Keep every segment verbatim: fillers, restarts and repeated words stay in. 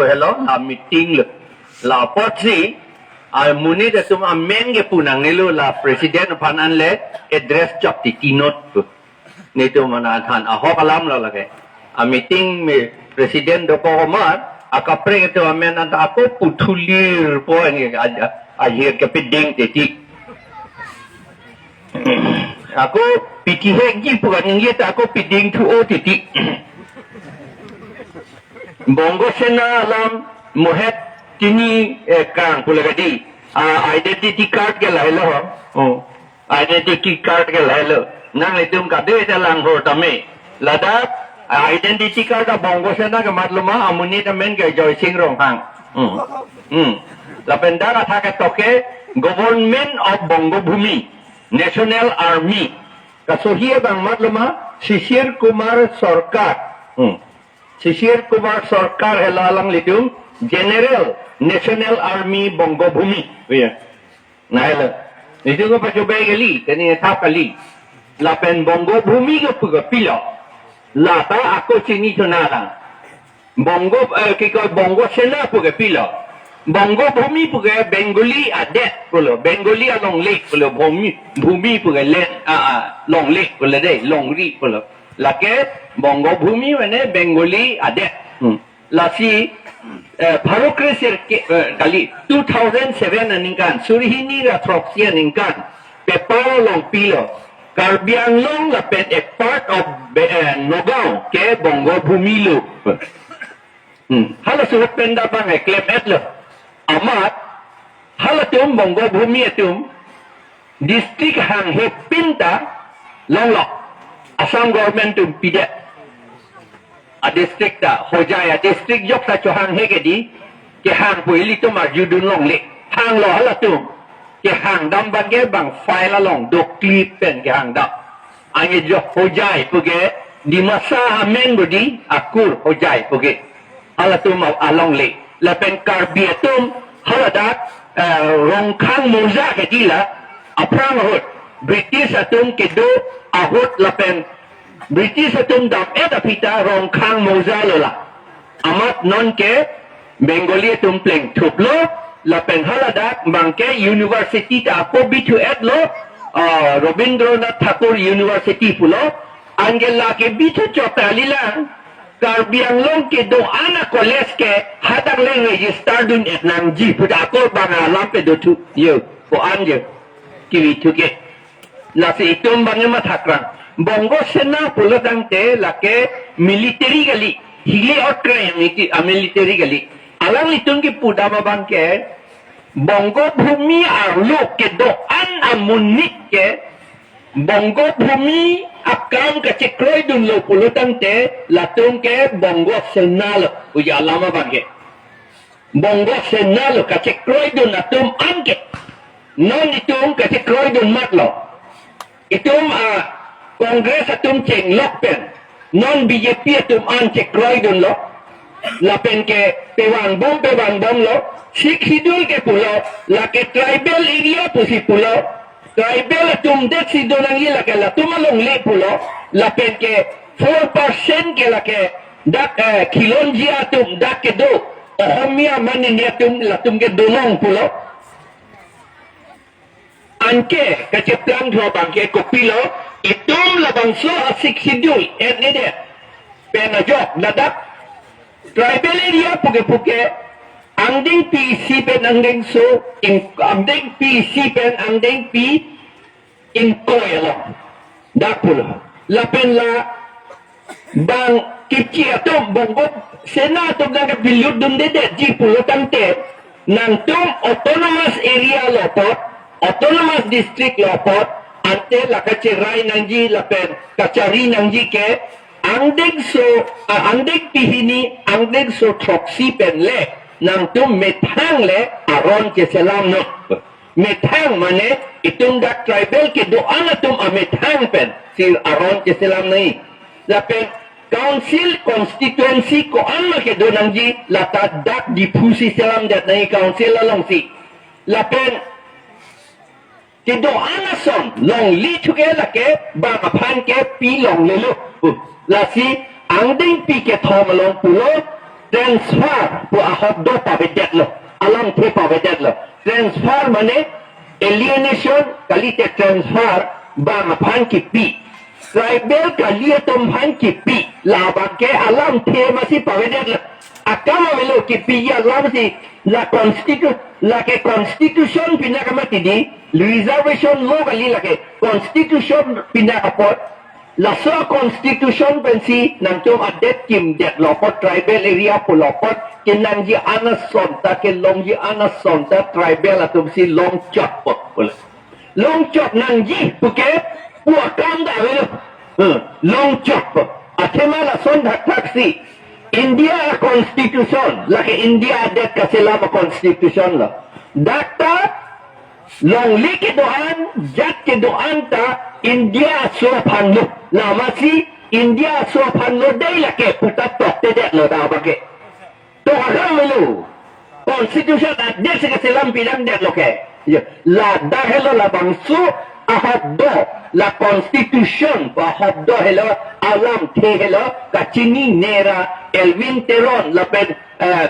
Helo, la meeting lo. La apotsi, amonit atum amen ke pu nangnelo, la president aphan anle address chok titi not pu. Netum mana than ahok alam lo lake. A meeting me president dokok amat, akaprek atum amen anta ako puthulir po ani a, a, ahir kepeding titi. Ako pitihek ji pu kaningje ta ako piding thu o titi. Bongo Sena alam mohet tini, eh, kang pula kadi. Ah, identity card ke lahelo ho. Oh. Identity card ke lahelo. Nanglitum kade ta lang hor tame. Ladak, ah, identity card a Bongo Sena ke matluma amonit amen ke Joysing Ronghang. Hmm. Hmm. Lapen dak athak ketok ke Government of Bongo Bhumi, National Army. Kasohi abang matluma Sisir Kumar Sarkar. Hmm. Sisir Kumar Sarkar helo alanglitum General National Army Bongo Bhumi. Iya. Nah, helo. Itu ko pachobai kali, kani thap kali. Lapen Bongo Bhumi ke pu ke pilo. Lata ako chini chona lang. Bongo, eh, kiko Bongo Sena pu ke pilo. Bongo Bhumi pu ke Bengali adet pulo. Bengali alongle pulo. Bhumi, Bhumi pu ke land, ah, ah, longle pulo de, longri pulo. Lake Bongo Bhumi mane Bengali adet. Hmm. Lasi, eh, pharo kre sirkep, eh, kali two thousand seven aningkan, suri hini ra throksi aningkan, paper along pilo. Karbi Anglong lapen a part of Be-, eh, Nagaon ke Bongo Bhumi lo. Hmm. Hala surat penda bang, eh, claim et lo. Amat, halatum Bongo Bhumi atum, district hanghe pinta longlo. Assam government atum pidet. A district ta, Hojai a district jok ta chohanghe kedi, kehang pu ilitum arjudun longle. Hanglo halatum. Kehang dam bangke bang file along, dokli pen kehang dam. Ange jok Hojai pu ke, Dimasa amen bodi, akur Hojai pu ke. Halatum a-, alongle. Lapen Karbi atum, haladak, eh, Rongkhang Moja kedi la, aphrang ahut. British atum kedo ahut lapen British atum dam et aphi ta Rongkhang Moja lo la. Amat non ke Bengali atum plengthup lo, lapen haladak bangke university ta ako bithu et lo, ah, Rabindranath Tagore University pulo, anke lake bithu chot kali lang, Karbi Anglong kedo-an a college ke hadak le register dun et nangji pu ta ako bang alam pe dothu. Yo, ko-an yo. Kiwi thu ke. Lasi itum bangke mathakrang. Bongo Sena pulo tangte lake military kali. Hile otre miti-, a military kali. Alanglitum kepu dam abangke Bongo Bhumi arlo kedo-an amonit ke Bongo Bhumi akam kachekroi dunlo pulo tangte latum ke Bongo Sena lo. Uja alam abangke. Bongo Sena lo kachekroi dun atum an ke. Non itum kachekroi dun matlo. Itum, ah, Congress atum chenglok pen. Non B J P atum an chekroi dunlo. Lapen ke pevangbom pevangbomlo. Sixth Schedule ke pulo. Lake tribal area pusi pulo. Tribal atum det si do nangji lake latum alongle pulo. Lapen ke four percent ke lake dak, eh, khilonjia atum dak kedo. Ohomia manini atum latum ke dolong pulo. Anke kacheplang thu abangke kopilo, itum labangso a-Sixth Schedule, en edet pen ajok ladak tribal area puke puke angdeng pi isi pen angdengso, in-, angdeng pi isi pen angdeng pi ingkoi along. Dak pulo. Lapen la bang kichi atum Bongo Sena atum nangkepilut dundedetji pulo tangte nangtum autonomous area lo apot, autonomous district lo apot, ante la kacherai nangji lapen kachari nangji ke angdengso, ah, angdeng pi hini, angdengso throksi pen le nangtum methang le aron cheselam non. Methang mane itum dak tribal kedo-an atum amethang pen si aron cheselam nangji. Lapen council constituency ko-an ma kedo nangji lata dak Diphu si selamdet nangji council alongsi. Lapen kedo-an ason longle thuke lake bang aphan ke pi longlelo. Lasi angdeng pi kethom along pulo Transfer pu ahobdo pavedetlo, alamthe pavedetlo. Transfer mane alienation, kalite transfer bang aphan kipi. Tribal kali atum aphan kipi. Labangke alamthe masi pavedetlo. Akam avelo kipi alamsi la constitu-, lake constitution pinaka mati di, reservation law kali lake constitution pinaka apot. Laso constitution pensi nangtum adet kimdetlo apot, tribal area pulo apot, kenangji an asonta, kelongji an asonta tribal atumsi longchotpo. Longchot nangji puke pu akam ta avelo. Hmm, longchotpo. Athema lason thakthaksi India constitution, lake India adet kaselam constitution lo. Dak ta longle kedo-an, jat kedo-an ta India aso aphanlo. Lamasi India aso aphanlo dei lake puta toktedetlo ta abangke. To akam avelo. Constitution adet si kaselam pinangdetlo ke. Ya, ladak helo labangso ahobdo, la constitution pu ahobdo helo, alamthe helo, kachinine ra Elwin Teron lapen, eh,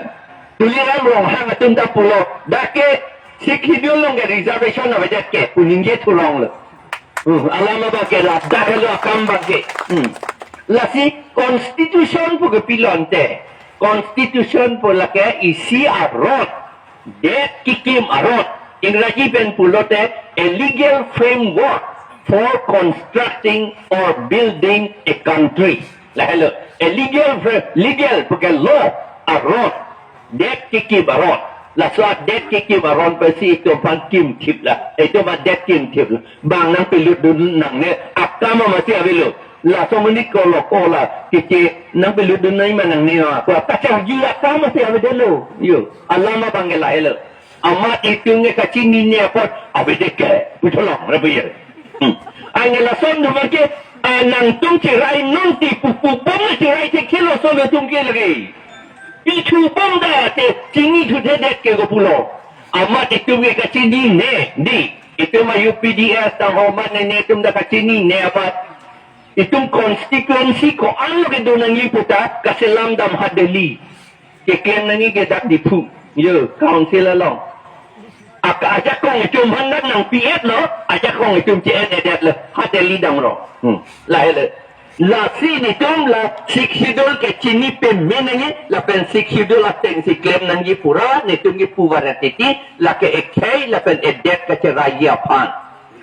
Tuliram Ronghang atum ta pulo, dak ke Sixth Schedule along ke reservation avedet ke pu ningje thulonglo. Hmm, alam abangke ladak helo akam abangke. Hmm. Lasi constitution pu kepilo ante. Constitution pu lake isi aron, det kikim aron. Ingraji pen pulote a legal framework for constructing or building a country. Lahelo, a legal fra-, legal puke law aron, det kikim aron. Laso adet kikim aron pensi itum aphan kimthiplo, itum adet kimthiplo. Bang nangpilutdun nangne, akam masi avelo. Laso monit ko lo ko la, kiki nangpilutdun nangji ma nangne ma. Ko kacharju akam masi avedetlo. Yo, alam abangke lahelo. Amat itum ke kachinine apot avedet ke pu thulong ra puye. Hmm. Anke lason atum ke, ah, nangtum cherai nonti pupu bom cherai thekthe lason atum ke lake. Pithu bom ta te chinithudetdet ke ko pulo. Amat itum ke kachinine dei. Itum a U P D S tang ho amat nene atum ta kachinine amat. Itum constituency ko-an lo kedo nangji puta kaselam dam ha Delhi. Keklem nangji ke dak Diphu. Yo, council along. Aka ajakong itum aphan dak nangpi-etlo, ajakong itum che-en-edetlo, ha Delhi damrong. Hmm. Lahelo. Lasi netum la Sixth Schedule ke chini pame nangji, lapen Sixth Schedule atengsi klem nangji pura, netum kipu varet titi, lake ekhei, lapen edet kacheraiji aphan.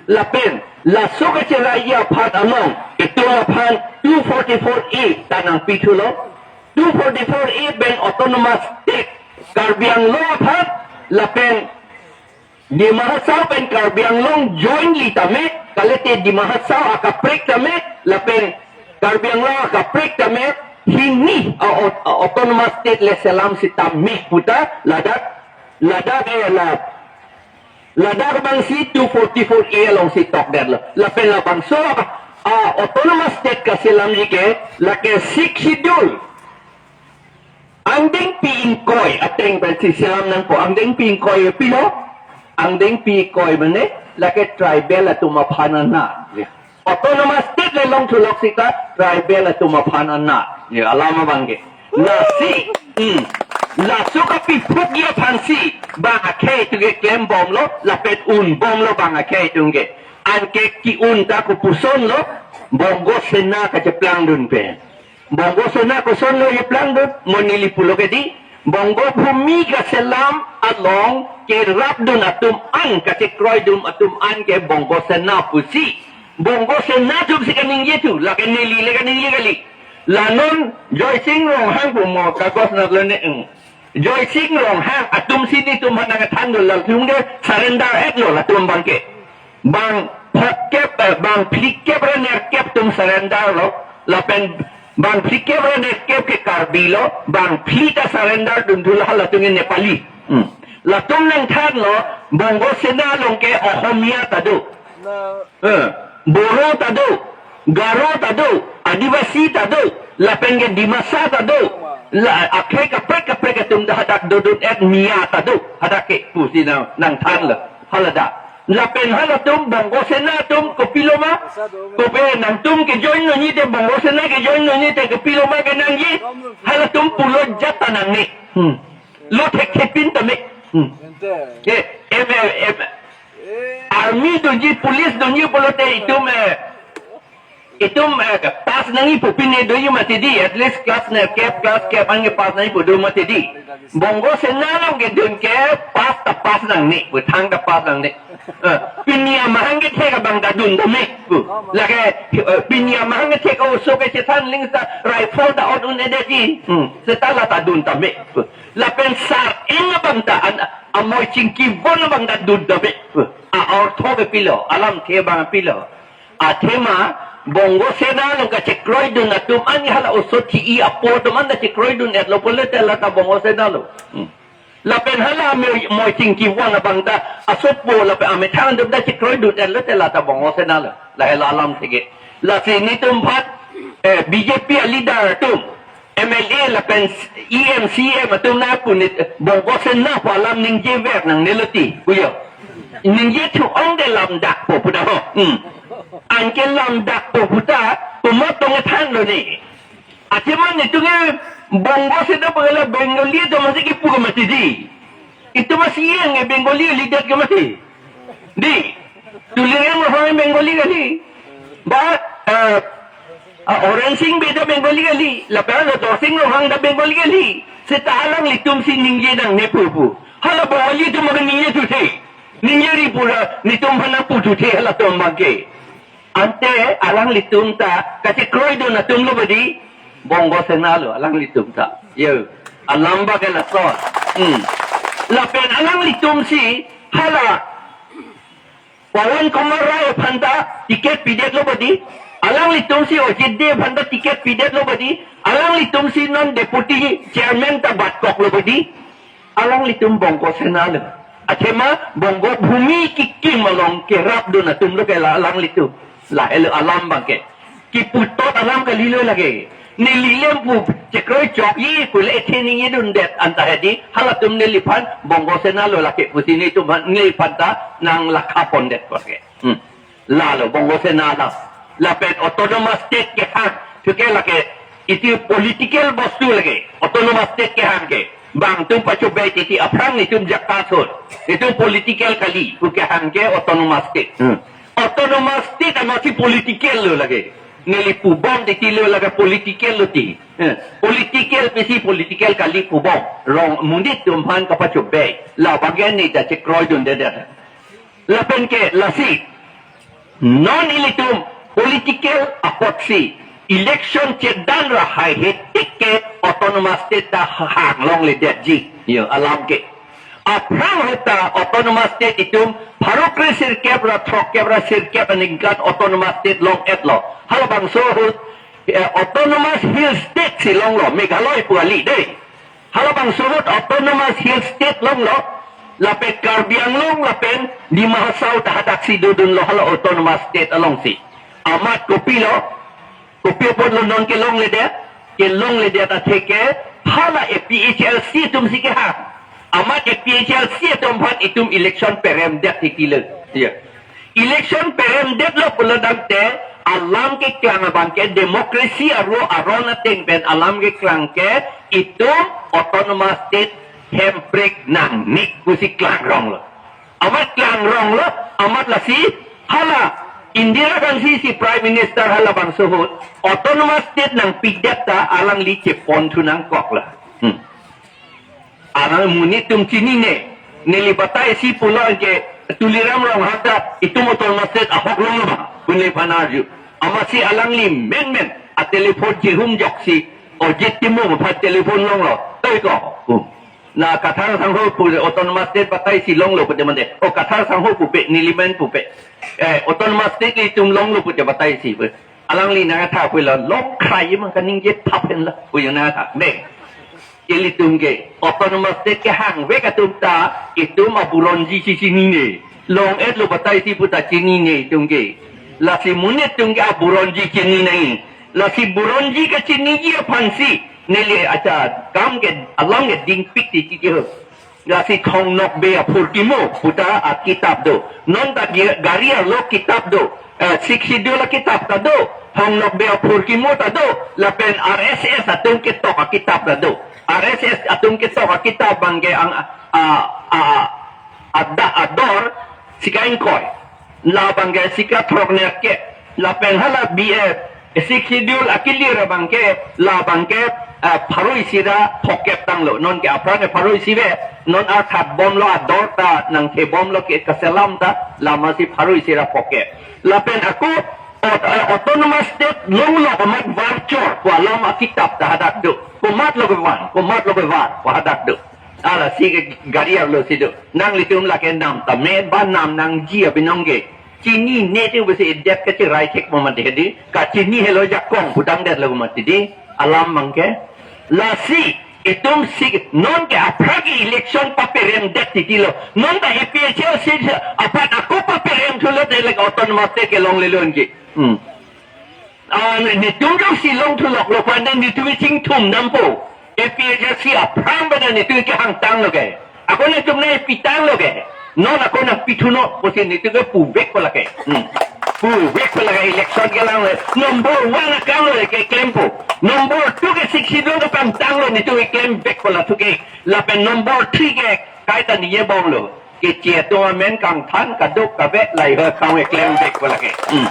Lapen, laso kacheraiji aphan along, itum aphan two forty-four A ta nangpithulo, two forty-four A pen autonomous state, Karbi Anglong aphan, lapen Dima Hasao pen Karbi Anglong jointly tame, kalite Dima Hasao akaprek tame, lapen Karbi Anglong akaprek tame, hini a, a, autonomous state le selam sitame puta, ladak, ladak, eh, la, ladak abangsi two forty-four A alongsi tokdetlo. Lapen labangso, ah, autonomous state kaselamji ke, lake Sixth Schedule angdengpi ingkoi ateng pensi selam nangpo. Angdengpi ingkoi pilo? Angdengpi ingkoi mane lake tribal atum aphan anat. Autonomous state le longthulo seta tribal atum aphan anat. Ya, alam abangke. Lasi, hmm. Laso kapiphukji aphansi bang akhei atum ke klembomlo, lapen unbomlo bang akhei atum ke. Anke ki-un ta kopuson lo, Bongo Sena kacheplangdun pen. Bongo Sena kosonlo cheplangdun, mo neli pulo ke dei, Bongo Bhumi kaselam along kerapdun atum an, kachekroidun atum an ke Bongo Sena pusi. Bongo Sena atumsi kaningjethu, lake neli le kaningje kali. La non Joysing Ronghang pu mo kagos nat lo ne, hmm. Joysing Ronghang atumsi netum aphan nangthandun, latum ke surrender-etlo latum abangke. Bang phlikep, eh, bang phlikep ra nerkep atum surrender lo, lapen bang phlikep ra nerkep ke Karbi lo, bang phli ta surrender dunthu la halatum ke Nepali. Hmm. Latum nangthanlo, Bongo Sena along ke Ohomia ta do. Eh, Boro ta do, Garo ta do, Adivasi ta do, lapen ke Dimasa ta do, la, akhei kaprek kaprek atum ta hadak dodun-et Mia ta do, hadak ke pusi nang, nangthanlo, haladak. Lapen halatum Bongo Sena atum kopiloma, kopi nangtum ke join nonji te, Bongo Sena ke join nonji te kopiloma kenangji, halatum pulo jat ta nangne. Hmm. Lo thekthepin tame. Hmm. Ente. Eh, em, em, em. Eh. Army dunji, police dunji pulote itum, eh, itum, eh, pass nangji pu pine do-i mati di, at least class nerkep, class kep an ke pass nangji pu do mati di. Bongo Sena along kedun ke pass ta pass nangne, pu thang ta pass nangne. Eh, pini amahang kethek abang ta dun tame, pu. Lake, eh, pini amahang kethek oso kechethan ling ta rifle ta on un-edetji. Hmm, seta la ta dun tame, pu. Lapen sar-ing abang ta an, amoi chingkivon abang ta dun tame, pu. A-ortho ke pilo, alamthe abang pilo. Athema, Bongo Sena along kachekroidun atum an hala oso thi-i apo atum an ta chekroidun-etlo pulote la ta Bongo Sena lo. Hmm. Lapen hala amoi, moi chingkivon abang ta asopo lapen amethang atum ta chekroidun-etlo te la ta Bongo Sena lo. Lahelo alamthe ke. Lasi nelitum aphan, eh, B J P a-leader atum, M L A lapen E M, C M atum na punit Bongo Sena pu alam ningjever nangnelo ti, kuyo. Ningje thu-ong de lamdakpo pu ta ho. Hmm. Anke lamdakpo pu ta, pu mo tong thanlo ne. Athema nelitum ke Bongo Sena pu ke la Bengali atum si kipu ke mati di. Itum si yang ke Bengali leader ke mati. Di. Tuliram Ronghang Bengali kali. Ba, eh, ah, Oren Sing Bey ta Bengali kali. Lapen Dorsing Ronghang ta Bengali kali. Seta alanglitum si ningje nangne pu pu. Hala Bengali atum ke ningje thuthe. Ningjeri pura nelitum aphan nangpu thuthe halatum abang ke. Ante alanglitum ta kachekroidun atum lo badi Bongo Sena lo alanglitum ta. Yo, alam abang ke lason. Hmm. Lapen alanglitum si hala Pawan Kumar Rai aphan ta ticket pidetlo badi, alanglitum si Ojit Dey aphan ta ticket pidetlo badi, alanglitum si non deputy chairman ta batkoklo badi, alanglitum Bongo Sena lo. Athema Bongo Bhumi kikim along kerapdun atum lo ke la alanglitum. Lahelo alam abang ke. Kiputot alam kalilo lake. Neli lem pu chekroi chokji pu le ethe ningjedundet anta hedi, halatum neliphan Bongo Sena lo lake pusi nelitum aphan, neliphan ta nanglakha pondet lake. Hmm. Lalo Bongo Sena la. Lapen autonomous state kehang thu ke lake, iti political bostu lake. Autonomous state kehang ke. Bang atum pachobei titi aphrang nelitum jakasot. Itum political kali pu kehang ke autonomous state. Hmm. Autonomous state amatsi political lo lake. Neli pubom titi lo lake political lo ti. Eh, political pisi political kali pubom. Rong monit atum aphan kapachobei. La abang ke ne ta chekroidundedet. Lapen ke lasi. Non ilitum political apotsi. Election chedan ra haihe tik ke autonomous state ta hanglongledetji. Yo, alam ke. Aphrang ahut ta autonomous state itum pharo kre sirkep ra throkkep ra sirkep aningkan autonomous state long-etlo. Halabangso ahut, eh, autonomous hill state si longlo, Meghalaya pu kali dei. Halabangso ahut autonomous hill state longlo, lapen Karbi Anglong lapen Dima Hasao ta hadaksi dodunlo hala autonomous state alongsi. Amat kopilo, kopi apotlo non kelongledet, kelongledet atheke, hala A P H L C atum si kehang. Amat A P H L C atum aphan itum election peremdet titilo. Ya. Election peremdetlo pulo tangte, alam keklang abang ke democracy aro aron ateng pen alam keklang ke itum autonomous state hemprek nangne pusi klangronglo. Amat klangronglo, amat lasi hala Indira Gandhi si Prime Minister halabangso ahut autonomous state nangpidet ta alangli cheponthu nangkoklo. Hmm. Alang monit atum chinine, neli batai si pulo anke Tuliram Ronghang ta itum autonomous state ahok longlo ma, pu neliphan arju. Amatsi alangli menmen atelephone chihum joksi Ojit Timung aphan telephone longlo. Toi ko. Hmm. Na Kathar Sangho pu autonomous state batai si longlo pute mande. O Kathar Sangho pupe, neli men pupe. Eh, autonomous state itum longlo pute batai si pu. Alangli nangketha pulo, long krai mang kaningje thap henlo. Pu yo nangketha. Ne. Ilitum ke autonomous state kehangvek atum ta itum aburonji si chinine. Long-etlo batai si pu ta chinine itum ke. Lasi monit atum ke aburonji chininei. Lasi buronji kachiniji aphansi neli acha kam ke alam ke dingpik ti ti ho. Lasi Thong Nokbe Aphurkimo puta akitap do. Non ta gi- gari arlo kitap do. Eh, Sixth Schedule akitap ta do. Thong Nokbe Aphurkimo ta do. Lapen R S S atum ketok akitap ta do. R S S atum ketok akitap abangke ang a a a ada ador sika ingkoi. Labangke sika throknerkep. Lapen hala B F Sixth Schedule akilir abangke, labangke, ah, pharo isi ra phokep tanglo. Non ke aphrang ke pharo isi ave, non arthat bomlo ador ta, nangthe bomlo ke kaselam ta, lama si pharo isi ra phokep. Lapen ako, aut- ah, autonomous state longlo amat varchor, pu alam akitap ta hadak do. Komatlo kevang, komatlo kevar, pu hadak do. Ala si ke gari arlo si do. Nanglitum lake nam tame, ba nam nangji abinong ke. Chinine ti besi idet ke chirai thek mama dei di. Kachini helo jakong pudang det lo mati di. Alam abangke. Lasi itum si non ke aphrang ke election paperem det titi lo. Non ta A P H L C aphan ako paperem thulo te lek autonomous state ke longlelo anke. Hmm. Ah, netum jongsi long thulok lo pande netum chingthum dampo. A P H L C aphrang pada netum kehang tanglo ke. Ako netum nangpi tanglo ke. Non ako nangpi thunon pusi netum ke puvek ko lake. Hmm. Puvek ko lake election kelang le. Number one akam lo ke klempo. Number two ke Sixth Schedule ke pangtanglo netum ke klem vek ko la thu ke. Lapen number three ke kaita nije bomlo. Keche atum amen kangthan kaduk kave lahai ho kang ke klem vek ko lake. Hmm.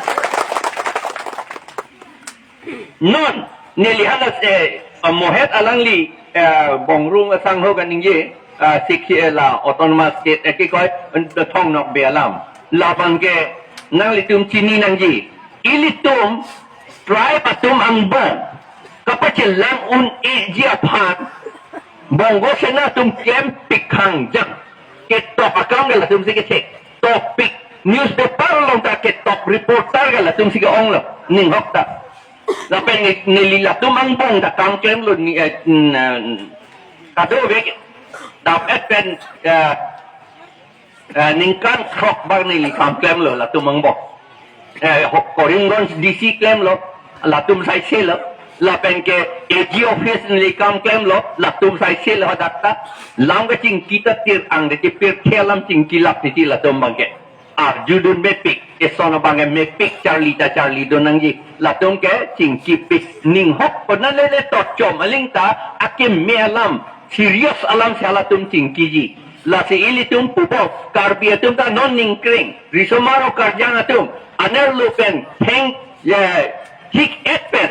Non, neli hala, eh, Mohet alangli, eh, Bongrung asangho kaningje, eh, Sixth, eh, la autonomous state, eh, kikoi, eh, Thong Nokbe alam. Labangke nanglitum chini nangji. Ilitum tribe atum angbong kapachelang un-eji aphan Bongo Sena atum klempik hangjang. Ketok akam ke latum si kechek. Tokpik. Newspaper along ta ketok reporter ke latum si ke-onglo. Ninghok ta. Lapen ne- neli latum angbong ta kam klemlo ni, eh, n- eh, kadokave dam-et pen, eh, eh, ningkan throk bang neli kam klemlo latum angbong. Eh, ho- Karimganj D C klemlo, latum saiselo. Lapen ke A G office neli kam klemlo, latum saiselo hadak ta. Lam kachingki ta tir ang de pirthe alam chingkilap titi latum abangke. Arjudun mepik, eson abangke mepik charli ta charlidun nangji. Latum ke chingkipik ninghok pona lele totchom aling ta akeme alam, serious alam si halatum chingkiji. Lasi ilitum pupo, Karbi atum ta non ningkreng, risomar okarjang atum, anerlo pen, heng, ya, hik-et pen,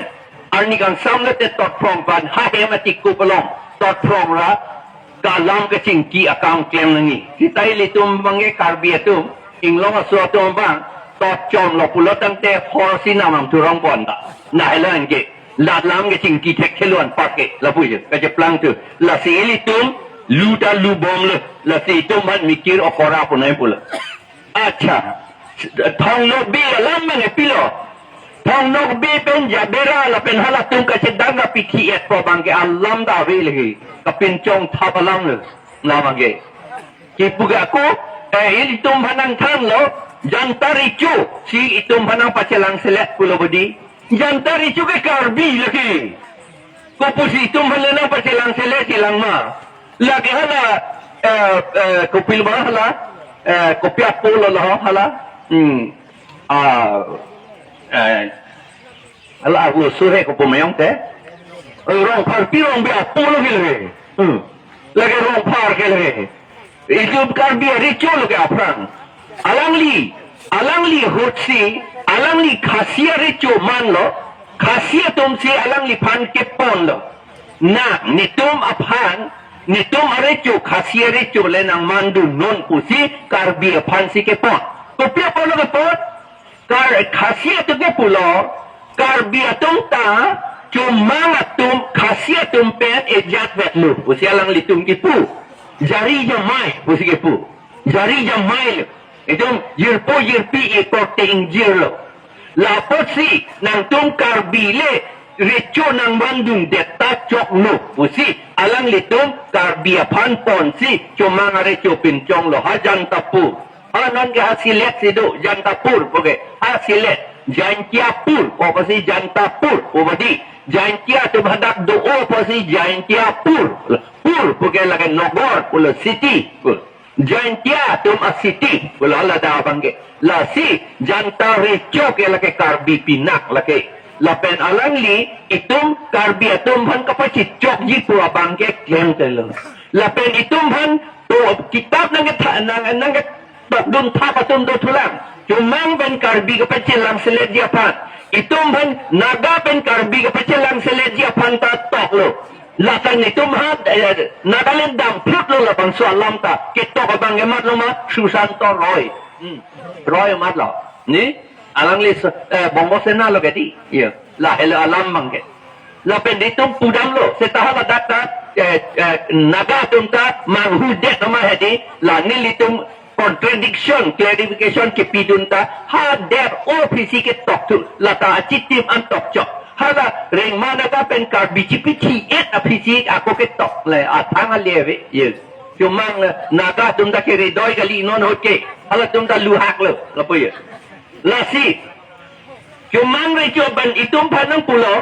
arni kangsam lote totphrong pen, ha hem atikup along, totphrong ra, kalam kachingki akam klem nangji. Sita ilitum abangke Karbi atum, inglong aso atum abang, totchomlo pulo tangte hor si namam thurong pon ta. Nahelo anke, lat lam kachingki thek theluan pak ke, lapu je, kacheplang thu. Lasi ilitum, lu ta lu bomlo, lasi itum aphan mikir okora punai pulo. Acha, Thong Nokbe alam mane pilo. Thong Nokbe pen Jabera lapen halatum kachedang kapithi-et pu abangke alam ta ave lagi. Kapinchong thap alam lo. Lam abangke. Kipu ke ako, eh, ilitum aphan nangthanlo, Janta Recho, si itum aphan nangpachelang selet pulo bodi. Janta Recho ke Karbi lagi. Kopusi itum aphan le nangpachelang selet chelang ma. Lake hala, eh, eh, kopilo ma hala, eh, kopi apo lo lo hala. Hmm. Ah, eh, hala arlo sore kopi mayong te. Eh, Rongphar pi Rongbe apo lo ke lake. Hmm. Lake Rongphar ke lake. Itum Karbi arecho lo ke aphrang. Alangli, alangli ahut si, alangli Khasi arecho manlo, Khasi atum si alangliphan keponlo. Na, netum aphan, netum arecho, Khasi arecho le nangmandunnon pusi Karbi aphan si kepon. Kopi apotlo kepon? Kar Khasi atum ke pulo, Karbi atum ta, Chomang atum, Khasi atum pen ejat vetlo pusi alanglitum kipu. Jari jamai pusi kipu. Jari jamai lo. Itum jirpo jirpi ikorte ingjirlo. Lapotsi nangtum Karbi le recho nangvandundet ta choklo pusi alanglitum Karbi aphan ponsi Chomang arecho pinchonglo ha Jantapur. Ha non ke ha Silet si do, Jantapur pu ke, ha Silet, Jaintiapur, o pasi Jantapur, o padi, Jaintia atum hadak do-o apotsi Jaintia pur. Pur puke lake nogor pulo, city pu. Jaintia atum a-city pulo, hala dak abangke. Lasi Janta Recho ke lake Karbi pinak lake. Lapen alangli itum Karbi atum aphan kapachechokji pu abangke klem telo. Lapen itum aphan to kitap nangketha-, nang, nangke tokdun thap atum dothulang. Chomang pen Karbi kapachelangseletji aphan. Itum aphan Naga pen Karbi kapachelangseletji aphan ta toklo. Lapen itum ha, eh, Nagaland damphutlo labangso alam ta. Ketok abang ematlo ma, Susanto Roy. Hmm. Roy ematlo. Ni? Alangli se-, eh, Bongo Sena lo ke di. Iya. Lahelo alam abangke. Lapen itum pudamlo. Seta haladak ta, eh, eh, Naga atum ta manghudet nama hedi. La nelitum contradiction, clarification kepidun ta, ha det-o aphisi ketok thu, lata achitim an tokchok. Hala Rengma Naga pen Karbi chipithi-et aphisi ako ketok le, athang ale ave, ye. Chomang, eh, Naga atum ta keridoi kali non ahut ke, halatum ta luhaklo, lapu ye. Lasi, Chomang Recho pen itum aphan nangpulo,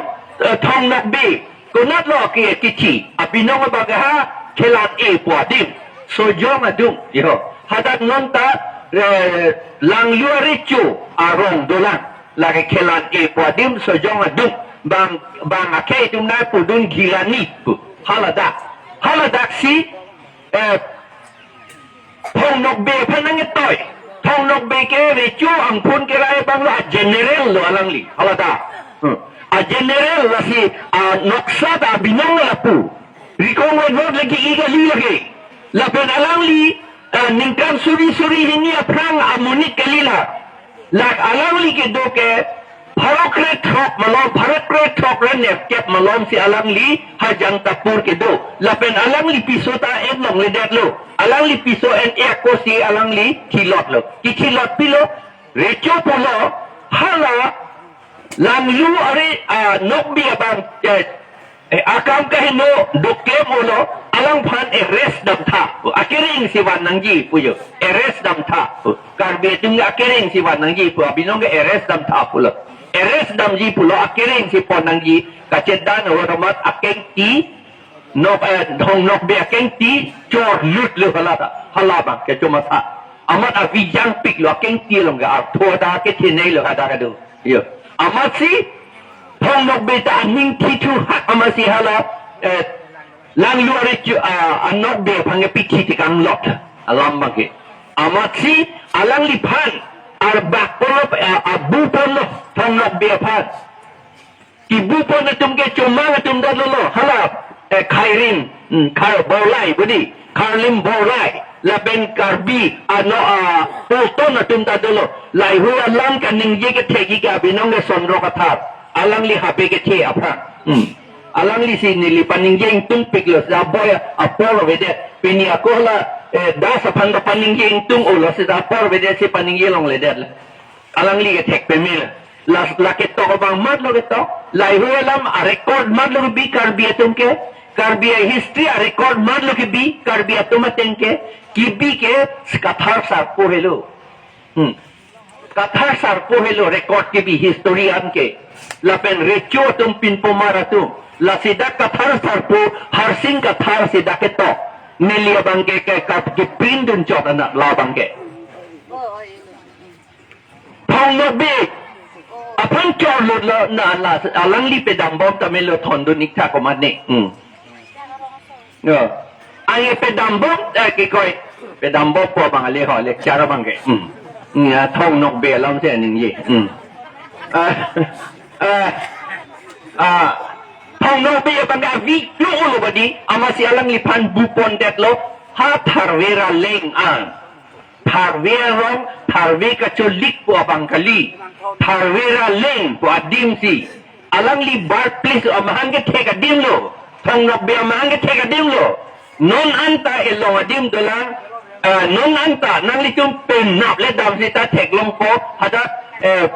eh, Thong Nokbe. Konatlo ke kithi. Abinong abang ha Khelan-e pu adim. Sojong adung. Yo. Hadak non ta, eh, Langlu Recho arong dolang. Lake Khelan-e pu adim Sojong adung. Bang, bang akhei atum nangpudun Gilani pu. Haladak. Haladak si, eh, Thong Nokbe aphan nangketoi. Thong Nokbe ke Recho angphun kerai abang lo, a-general lo alangli. Hala ta. Hmm. A-general lasi, a, noksa ta abinong lapu. Rikong Red Road lagi igali lagi. Lapen alangli, a, ningkan suri suri hini aphrang amonit kali la. Lak alangli kedo ke pharo krethrok malom, pharo krethrok ra nerkep malom si alangli ha Jangtapur kedo. Lapen alangli piso ta en longledetlo. Alangli piso en-e ako si alangli thilotlo. Kithilot pilo, Recho pulo, hala Langlu are, a, Nokbe abang, eh, Eh, akam kaheno doklem-olo, alangphan arrest damtha. Akereng si van nangji pu yo. Arrest damtha. Karbi atum akereng si van nangji pu, abinong ke arrest damtha pulo. Arrest damji pulo, akereng si pon nangji. Kachedan awar amat akengti, Nok, eh, Thong Nokbe akengti chorlutlo hala ta. Hala abang kecho matha. Amat avijang piklo akengti along ke artho ta kethenei lo kada kado. Yo. Amatsi Thong Nokbe ta aning thithu hak amatsi hala, eh, Langlu are chu, ah, a-Nokbe aphan kepithi tikanglot alam abangke. Amatsi alangliphan arbak ponlo, ah, abu ponlo Thong Nokbe aphan. Kibu pon atum ke Chomang atum ta dolo, hala, eh, Khairim, hmm, Khar Borlai, budi, Kharlim Borlai, lapen Karbi, ano, ah, Polton atum ta dolo, laheihui alam kaningje kethekji ke abinong ke Sondro Kathar, alangli habe kethe aphrang. Hmm. Alangli si neli paningje ingtungpiklo, aboy apor avedet, pini ako hala, eh, Das aphan ta paningje ingtung-olo, si apor avedet si paningje longledet. Alangli kethek pemil. Las, la ketok abang matlo ketok. Laheihui alam a-record matlo kebi Karbi atum ke. Karbi a-history a-record matlo kebi Karbi atum ateng ke. Kebi ke Kathar sarpo helo. Hmm. Kathar sarpo helo record kebi history anke. Lapen Recho atum pinpomar atum. Lasi dak Kathar sarpo Harsing Kathar si dak ketok. Neli abangke ke, ke, ke print dunchot anat la abangke. Thong Nokbe aphan chorlutlo na la, alangli pedambom ta melo thondun ik tha komatne. Hmm. Yo. Ai pedambom, eh, kikoi. Pedambom po abang ale ho, lecture abangke. Hmm. Ya, Thong Nokbe alam si aningje. Hmm. Ah, ah, ah, Thong Nokbe abangke avi lo ulo badi, amatsi alangliphan bu pondetlo, ha Tharve Raleng an. Tharve arong, Tharve kacholik pu abang kali. Tharve Raleng pu adim si. Alangli birthplace amahang kethek adim lo. Thong Nokbe amahang kethek adim lo. Non anta elong adim dolang. Eh, non anta nanglitum penap le dam sita theklongpo. Hadak, eh,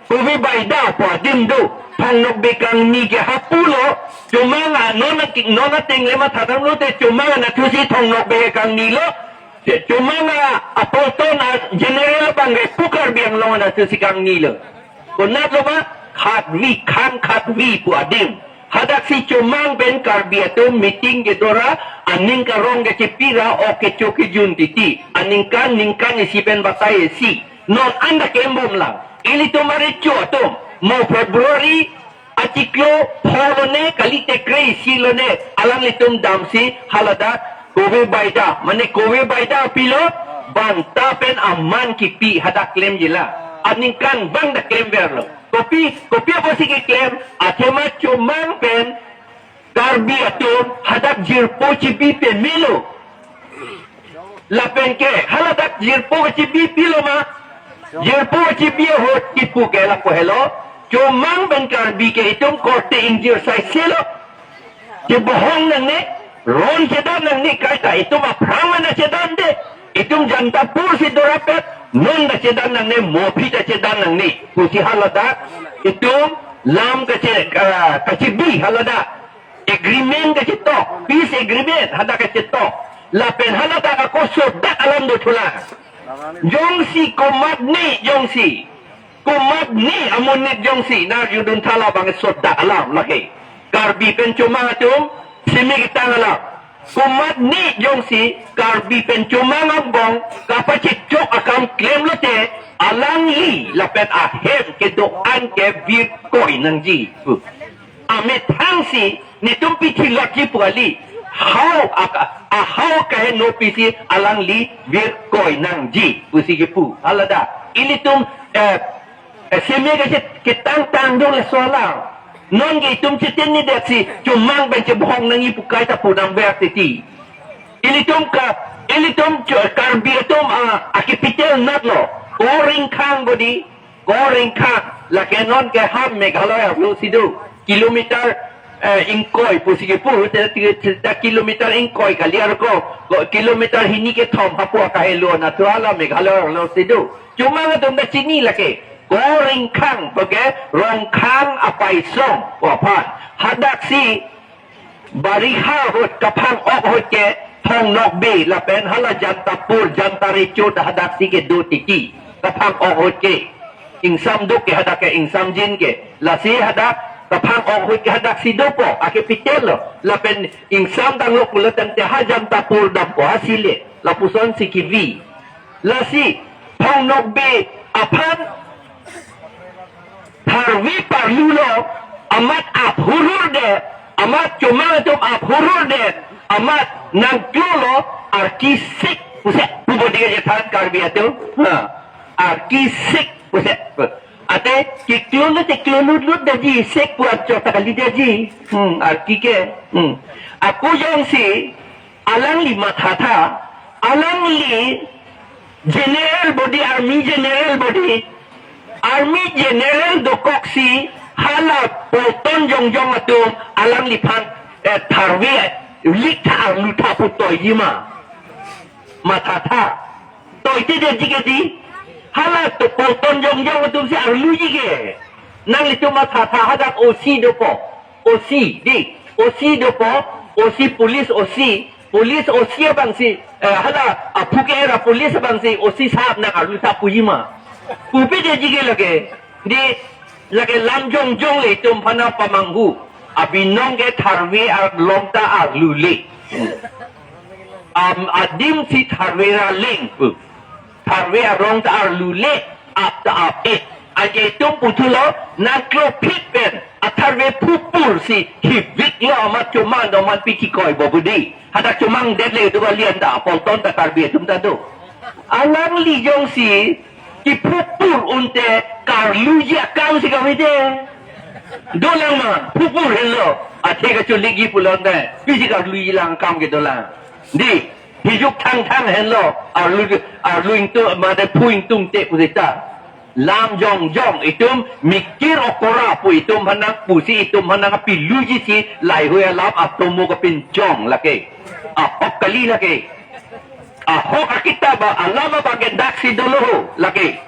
Puvi Baida pu adim do. Thong Nokbe kangni ke hapu lo. Chomang a non a ki-, non ateng le matha damlote Chomang a nathusi Thong Nokbe kangnilo. Chomang a, a Polton a-general abangke pu Karbi Anglong anathusi kangnilo. Konatlo ma, Khatvi, Khang Khatvi pu adim. Hadak si chomang pen Karbi atum meeting kedo ra, aning karong kechepi ra, ok kecho kejun titi. Aningkan, ningkan isi pen batai isi. Non anta klembom lang. Ilitum arecho atum, mo February achiklo pho lone, kali tekre isi lone, alanglitum damsi haladak kove baida, mane kove baida pilo, banta pen aman kipi hadak klemji lang. Aningkan bang dak klemverlo. Kopi, kopi apotsi keklem, athema chomang pen Karbi atum hadak jirpo chibi pemelo. Lapen ke, haladak jirpo chibi pilo ma? Jirpo chibi ahut kipu ke lapu helo. Chomang pen Karbi ke itum korte ingjir saiselo. Chebohong nangne, ron chedan nangne, kaita itum aphrang mana chedande. Itum Janatapur si dorapet, non ta chedan nangne, mo aphi ta chedan nangne. Pusi haladak, itum lam kache, ah, kachebi haladak. Agreement kachetok, peace agreement, hadak kachetok. Lapen haladak ako sodak alam dothulang. Jongsi komatne, jongsi komatne amonit jongsi, nang arjudun thala bang sodak alam lake. Karbi pen chomang atum, simi ketang alam. Komatne jongsi, Karbi pen chomang angbong, kapachechok akam klemlote, alangli, lapen ahem kedo-an ke virkoi nangji. Amethang si, netum pithilotji pu kali. Hau aka, ahau kaheno pisi alangli virkoi nangji pusi kipu. Haladak. Ilitum, eh, eh, simi ke chet-, ketang tangdung laso alam. Non ke itum chetin ni det si, chomang pen chebohong nangji pu kaita pu nangver titi. Ilitum ka, ilitum cho-, Karbi atum, ah, a-capital natlo. Ko Ringkhang bodi, ko Ringkhang, lake non ke ha Meghalaya arlo si do. Kilometer, eh, ingkoi pusi kipu, te, te, te, te kilometer ingkoi kali arko, ko kilometer hini kethom hapu akahelo nathu hala Meghalaya arlo si do. Chomang atum ta chini lake, ko Ringkhang, bage Rongkhang apaisong, ko aphan. Hadak si, bariha ahut kaphang-ok ahut ke Thong-Nokbe lapen hala Janatapur, Janata Recho ta hadak si kedo titi. Kaphang-ok ahut ke. Ingsam duk ke hadak ke, ingsamjin ke. Lasi hadak kaphang-ok ahut ke hadak si dopo, a-capital lo. Lapen ingsam tanglo pulo tangte ha Janatapur dampo, ha sile. Lapuson si kivi. Lasi, Thong-Nokbe aphan tharve parlulo, amat aphurur de, amat chomang atum aphurur de, amat nangklolo, arki sik pusi pu bodi kachethan Karbi atum. Ha. Arki sik pusi. Ate, kiklolo te klolo lut daji, sik pu anchot ta kali daji. Hmm, arki ke. Hmm. Ako jongsi, alangli mathatha, alangli general bodi, army general bodi, army general dokoksi hala Paltan jongjong atum alangliphan, eh, tharve, eh, lik tha arlu tha pu toiji ma. Mathatha. Toite detji ke di. Hala to Paltan jongjong atum si arluji ke. Nanglitum mathatha, hadak O C dopo. O C, di, O C dopo, O C police, O C, police O C abang si, eh, hala, aphu ke era police abang si, O C sahab nang arlu tha puji ma. Pupe detji ke lake, di, lake lam jongjong le itum aphan nangpamanghu. Abinong ke tharve arlong ta arlu le. Am adim si tharve ra leng pu. Tharve arong ta arlu le, ap ta ap-e. Anke itum puthulo, nangklo phit pen, atharve phupur si, kivik lo amat chomang do man pi kikoi bo budi. Hadak chomang det le do balian ta, Paltan ta Karbi atum ta do. Alangli jongsi, kiphupur unte, karluji akam si kami de. Dolang ma, phupur henlo, athe kacholikji pulang de, pisi karluji lang akam ke dolang. Di, hijuk thangthang henlo, arlu, arlu ingtung, mate phu ingtungte pusita. Lam jongjong, itum mikir okora pu itum aphan nangpusi itum aphan nangpiluji si laheihui alam atomo kapinchong lake. Ahok kali lake. Ahok akitap alam abang ke daksi dolo ho lake.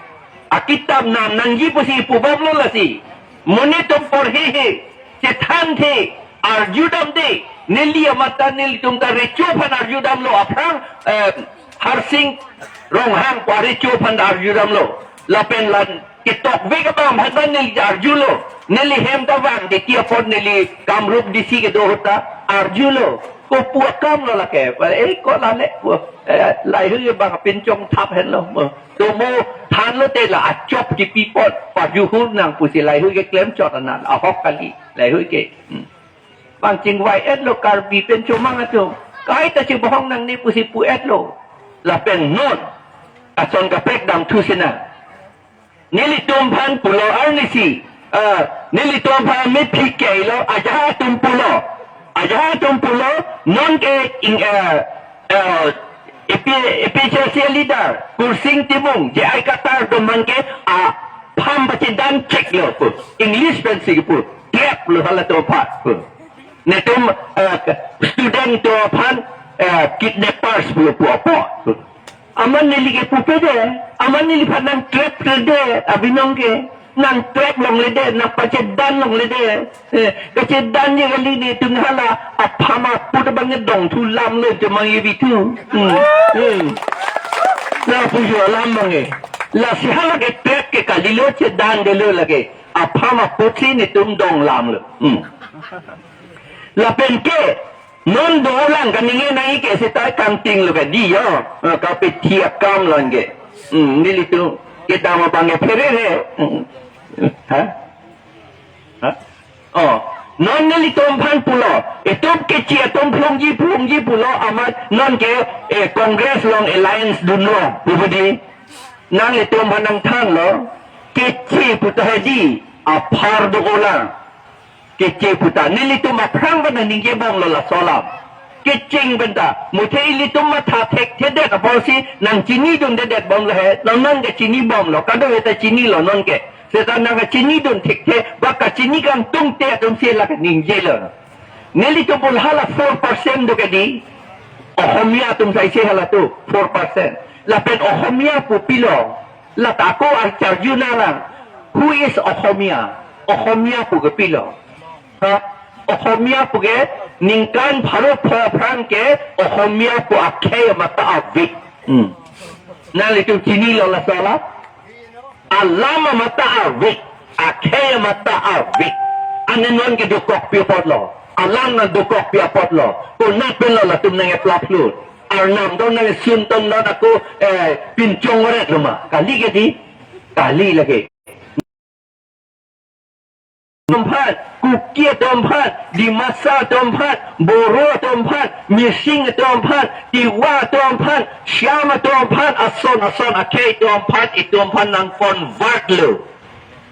Akitap nam nangji pusi pubomlo lasi. Monit atum porhe he, chethan the, arjudam de, neli amat ta nelitum ta recho aphan arjudamlo aphrang, eh, Harsing Ronghang pu arecho aphan ta arjudamlo. Lapen la ketokvek abang aphan ta neli arjulo. Neli hem ta vang titi apot neli Kamrup D C kedo ahut ta arjulo. Kopu akam lo lake. Eh, ko lale. Eh, lahei abang pinchong thap henlo. To mo thanlo te la achop kipi apot. Pajuhur nang pusi lahei keklem chot anan. Ahok kali. Lahei ke. Hmm. Bang chingvai-etlo Karbi pen chomang atum. Kaita chibohong nangne pusi pu-etlo. Lapen non. Ason kaprek damthu sina. Nelitum aphan pulo arnisi. Ah, nelitum aphan mephi keilo, ajahak atum pulo. Ajahak atum pulo, non ke ing, eh, eh, A P, A P H L C leader, Kursing Timung, J I Kathar atum abang ke, ah, pham pachedan cheklo pu. English pensi pu. Trap lo halatum aphan pu. Netum, eh, student atum aphan, eh, kidnappers pu, pu apo. Amat neli ke pupe de, amat neliphan nang trap ke de, abinong ke, nang trap longle de, nang pachedan longle de. Eh, kachedan ye kali netum hala, apham aput abang dongthu lam lo, chomang ye bithu. Hmm, hmm. Na pujo alam abang e. Lasi hala ke trap ke kalilo, chedan delo lake. Apham aput si netum dong lam lo. Hmm. Lapen ke, non dolang kaningje nangji ke seta kangting lo ke di yo. Ah, kapethi akam lo ke. Hmm, nelitum kedam abang ke phere he. Hmm. Ha? Ha? Oh, non nelitum aphan pulo. Itum keche atum phlongji phlongji pulo amat non ke, eh, Congress along alliance dunlo. Pu budi. Nanglitum aphan nangthanlo. Keche pu ta hedi. Aphar dolang. Keche pu ta. Nelitum aphrang abang nangningjebomlo laso alam. Kecheng abang ta. Muthe ilitum matha thekthedet apotsi nangchinidundedetbomlo he. Nang nang kachinibomlo. Kadokave ta chinilo non ke. Seta nang kachinidun thekthe. Ba kachini kangtungte atumsi la kaningjelo. Nelitum pu hala four percent do ke di. Ohomia atum saise halatum four percent. Lapen Ohomia pu pilo. Lata ako archarju nang lang. Who is Ohomia? Ohomia pu ke pilo. Ha? Ohomia pu ke ningkan pharo pho aphrang ke Ohomia pu akhei amat ta avik. Hmm. Nanglitum chinilo laso alam? Alam amat ta avik. Akhei amat ta avik. Ane non ke dokokpi apotlo. Alam nang dokokpi apotlo. Konat penlo latum nang eplap lut. Arnam do nang sun ton do ako, eh, pinchong oret lo ma. Kali ke di? Kali lake. Atum aphan, Kuki atum aphan, Dimasa atum aphan, Boro atum aphan, Mising atum aphan, Tiwa atum aphan, Shyam atum aphan, ason ason akhei atum aphan, itum aphan nang convert lo.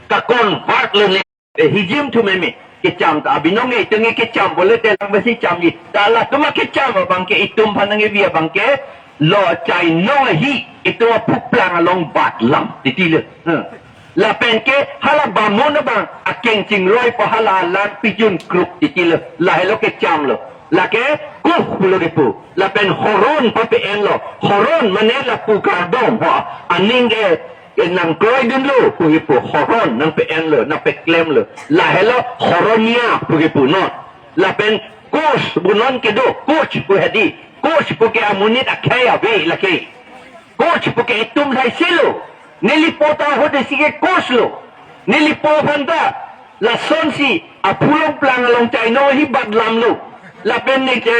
Ka convert lo ne. Eh, hijim thu meme. Kecham ta abinong e, itum e kecham bole telang besi chamji. Ta latum akecham abang ke itum aphan nangkevi abang ke lo chainong ahi itum apuplang along bat lam titi lo. Hmm. Lapen ke hala bamun abang akeng chingroi pu hala alang pijun kruk titi lo. Lahelo kecham lo. Lake kuh pulo kipu. Lapen horon pape-enlo. Horon mane lapu kardom ho. Aning ke Ke nangkroidunlo, puhi pu horon, nangpe-enlo, nangpeklemlo. Lahelo horonia, puhi pu non. Lapen coach, pu non kedo, coach pu hedi. Coach pu ke amonit akhei ave lake. Coach pu ke itum saiselo. Neli po ta ahut isi ke coach lo. Neli po aphan ta. Lasonsi, apulong plang along chainong ahi bat lam lo. Lapen ne ke,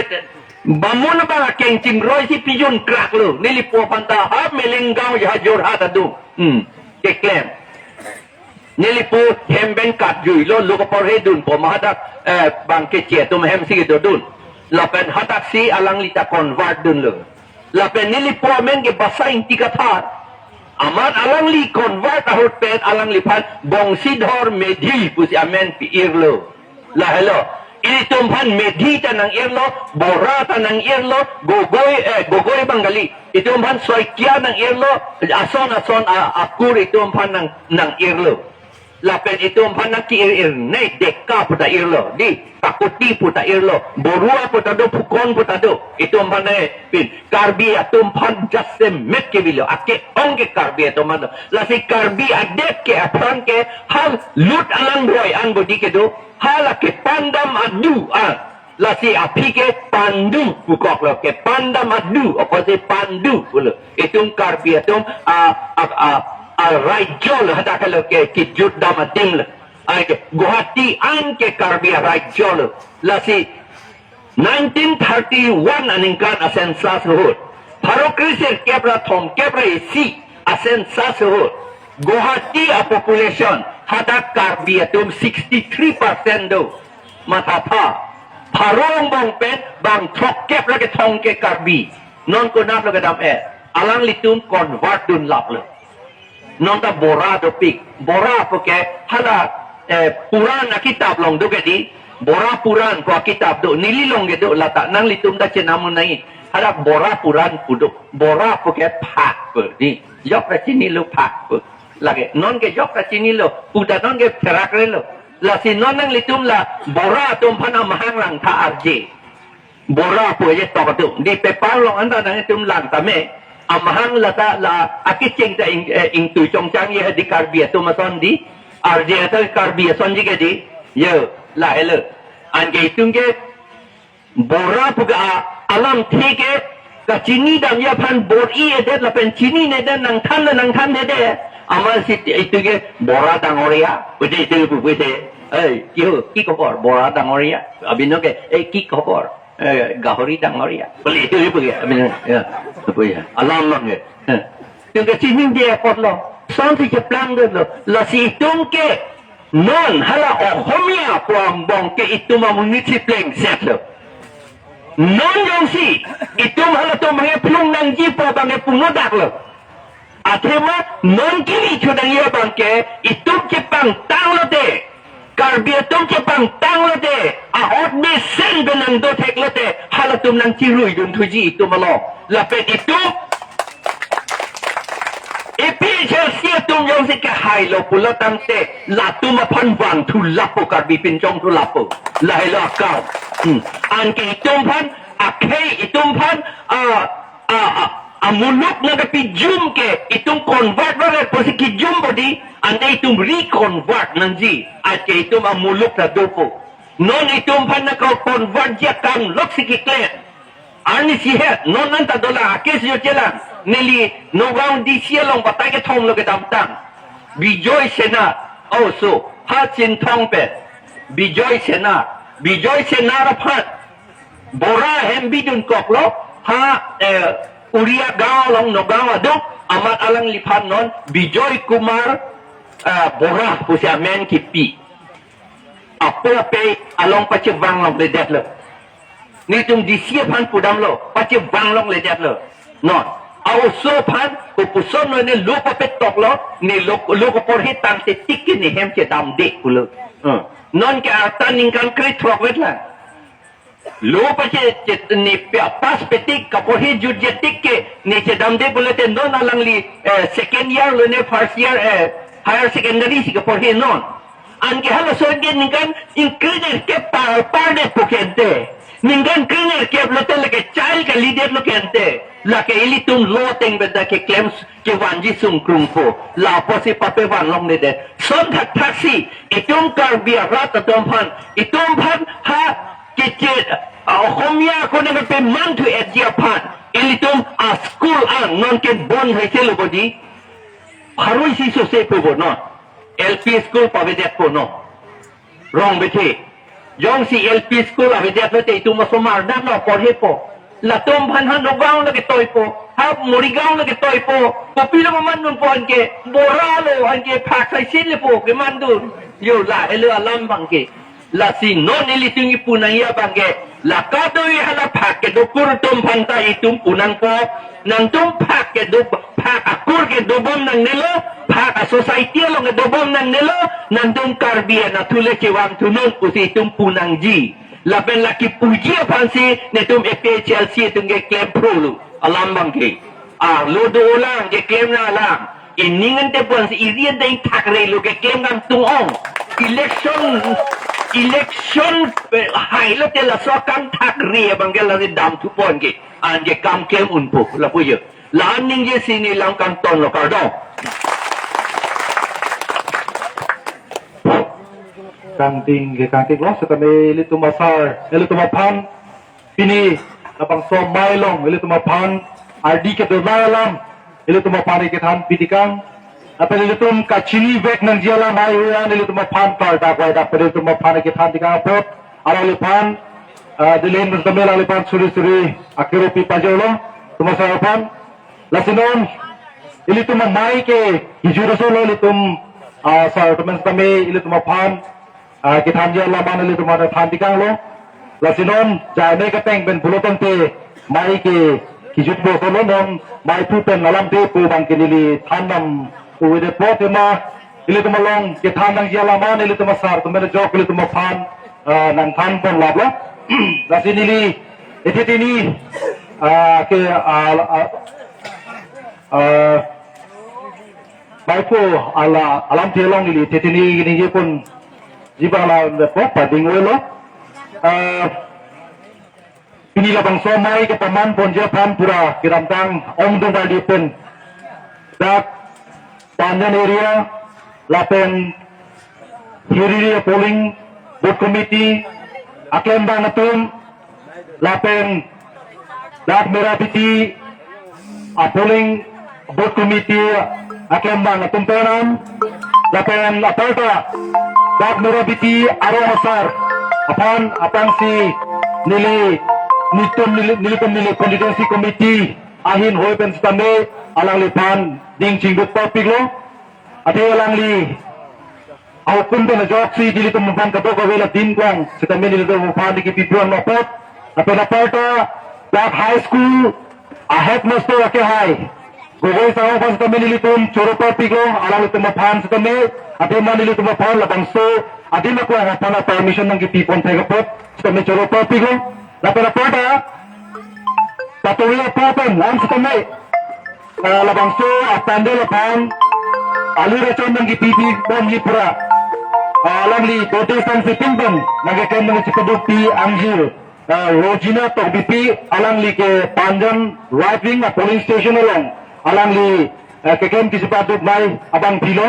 bamun abang akeng chimroi si pijun krak lo. Neli po aphan ta ha Melenggaon ya Jorhat adung. Hmm. Keklem. Neli po hem pen katjui lo, lo kaporhe dun po ma hadak, eh, bang keche atum hem si kedodun. Lapen hadak si alangli ta convert dunlo. Lapen neli po amen ke Basa Ingti Kathar. Amat alangli convert ahut pen alangliphan Bongsidhor Medhi pusi amen pi-irlo. Lahelo. Itum aphan Medhi ta nang-irlo, Bora ta nang-irlo, Gogoi, eh, Gogoi Bengali. Itum aphan Saikia nang-irlo, ason ason a-, akur itum aphan nang, nang-irlo. Lapen itum aphan nangke-ir-ir, ne Deka pu ta irlo, di, Kakuti pu ta irlo, Borua pu ta do, Phukon pu ta do, itum aphan ne, pin, Karbi atum aphan jasemet kevilo, ake-ong ke Karbi atum aphan do. Lasi Karbi adet ke aphrang ke, hal lut alangroi an bodi kedo, hala kepandam adu an. Lasi aphi ke Pandu pukok lo, kepandam adu, apotsi Pandu pulo. Itum Karbi atum a, a, a, a raijo lo, hadak lo ke kijut dam adim lo. Ai ke, Guwahati anke Karbi arajjo lo. Lasi nineteen thirty-one aningkan a-census ahut, pharo kre sirkep ra thomkep ra isi a-census ahut, Guwahati a-population hadak Karbi atum sixty-three percent do. Mathatha, pharo angbong pen bang throkkep ra kethom ke Karbi. Non konatlo kedam-et? Alanglitum convert dunlaplo. Non ta Bora dopik. Bora puke hala, eh, Puran akitap along do ke di. Bora Puran pu akitap do. Neli along ke do, lata nanglitum ta chenam un nangji. Hala Bora Puran pu do. Bora puke phak pu di. Jok ta chinilo phak pu. Lake non ke jok ta chinilo. Pu ta non ke therak relo. Lasi non nanglitum la Bora atum aphan amahang langtha arje. Bora pu aje tok atum. Di paper along anta nanglitum lang tame. Amahang lata la akecheng ta ing, eh, ingtui chongchang ye di Karbi atum ason di. Arje ta Karbi asonji ke di. Yo, lahelo. Anke itum ke Bora pu ke a, alamthe ke kachini damji aphan bor-i-edet lapen chininedet nangthan le nangthandedet. Amatsi itum ke Bora dangoria. Ute itum ke pupu te. Ei, ki ho, ki khobor, Bora dangoria? Abino ke, ei, ki khobor? Eh, gahori dangoria. Bole itum ke pupu ya, abino, ya, pupu ya. Alam mang ke. Eh. Itum ke chinine apotlo. Sonsi cheplang detlo. Lasi itum ke non hala Ohomia pu angbong ke itum amonit si plengsetlo. Non jongsi itum halatum abang ke phlung nangji pu abang ke punodaklo. Athema non kiri chodang ya abang ke itum chepangtang lote, Karbi atum chepangtang lote, ahok mesen benang do thek lote, halatum nangchirui dunthuji itum along. Lapen itum A P H L C atum jongsi kehailo pulo tangte, latum aphan vangthu lapo, Karbi pinchongthu lapo. Lahelo akam. Hmm. Anke itum aphan, akhei itum aphan, a, a, a, amuluk nangkepijum ke, itum convert varet pusi kijum bodi, ante itum reconvert nangji, anke itum amuluk ta dopo. Non itum aphan nangko-convertji akam loksi keklem. Arnisi het, non anta dolang, a-case jo chelang. Neli Nagaon D C along batai kethomlo kedamtang. Bijoy Senar, oh so, ha Chinthong pen. Bijoy Senar, Bijoy Senar aphan Bora hem bidunkoklo, ha, eh, Uriya Gaon along Nagaon aduk, amat alangliphan non Bijoy Kumar, eh, Bora pusi amen kipi. Apo ape along pachevang longledetlo. Nelitum D C aphan pudamlo, pachevang longledetlo. Non, a-oso aphan kopuson lo, ne lo papetoklo, ne lo, lo kaporhe tangte tik ke ne hem chedamde pulo. Hmm. Non ke arta ningkan krethrok vetlang. Lo pache, che, ne pe, pass petik, kaporhe jutje tik ke ne chedamde pulote non alangli, eh, second year lo ne first year, eh, higher secondary si kaporhe non. Anke halaso ke ningkan ingkrenerkep par, pardet pu ke ante. Ningkan krenerkep lote lake child kalidetlo ke ante. Lake ilitum lo ateng benda keklem kevanji sungkrungpo. Lapusi papevan longledet. Son thakthaksi itum Karbi arat atum aphan, itum aphan ha keche, ah, Ohomia ako nangpemanthu etji aphan, ilitum a-school an non ke bon haise lo bodi. Pharo isi sose pupo non. L P school pavedetpo non. Rong bethe. Jongsi L P school avedetlote itum osomar damlo porhepo. Latum aphan ha Nagaon lo ketoipo, ha Morigaon lo ketoipo. Kopilo mamandunpo anke, Bora lo anke phak saisin lepo kemandun. Yo lahelo alam abang ke. Lasi non ilitum kipu nangji abang ke, la kadokave hala phak kedo akur atum aphanta itum pu nangpo, nangtum phak kedo, phak akur kedobom nangnelo, phak a-society along kedobom nangnelo, nangtum Karbi anatthu le chevangthunon pusi itum pu nangji. Lapen la kipuji aphansi netum A P H L C atum ke klem phrulo. Alam abang ke. Ah, lo dolang, keklem nanglang. Ining ante puansi iri ante ingthakre lo keklem kangtung ong. Election, election, eh, hailote laso akangthakre abang ke lasi damthu pon ke. Anke kam klem unpo, lapu jo. La-an ningjesi neli lam kangtonlo, kardom. Kangting ke kangting lo, setame ilitum asar, ilitum aphan pini labangso amei along ilitum aphan ardi kedonai alam ilitum aphan kethan pitikang. Lapen ilitum kachinivek nangji alam hai hui an ilitum aphan klardak vaidak pen ilitum aphan kethan tekang apot alangliphan, ah, delen pen tame alangliphan suri suri akero pi pajolo, tum asar aphan. Lasi non ilitum amei ke kijut asolo ilitum, ah, sar tum tame ilitum aphan, ah, kethanji alam an ilitum aphan than tekanglo. Lasi non jai mei keteng pen pulo tangte mei ke kijutpo asolo, non meiphu pen alamthe pu abang ke neli than nam uvedetpo, tema ilitum along kethan nangji alam an ilitum asar tum pen ajok ilitum aphan, ah, nangthan pon laplo. Lasi neli ethe tini, ah, ke, ah, ah, ah, meiphu ala alamthe along neli ethe tini ningje ponji abang alamthe pading avelo. Ah, pini labangso amei kepaman ponji aphan pura kedamtang ongdung kali pen dak Panjan area lapen Hiriri polling booth committee aklembang atum lapen dak Merabeti a polling booth committee aklembang atum pen an lapen aparta dak Merabeti arong asar aphan apangsi neli nitum neli nelitum neli constituency committee ahin hoi pen sitame alangliphan ding chingduk papiklo. Athe alangli ahukum pen ajoksi nelitum aphan kadokave la din klang sitame nelitum aphan diki pipuan apot. Lapen aparta dak high school a headmaster akehai Gogoi Sarong aphan sitame nelitum choro papiklo, alanglitum aphan sitame, athema nelitum aphan labangso adim aklang aphan permission nangkepi pon thek apot sitame choro papiklo. Lapen aparta Paturi apo pen an sitame, ah, labangso apandal aphan alu rachon nangkepi ponji pura, ah, alangli dote sang sipin pen nangkeklem nangkechepaduk pi angjir, ah, Rojina Tokbipi, alangli ke Panjan right wing a polling station along alangli, ah, keklem kechepaduk mei abang pilo.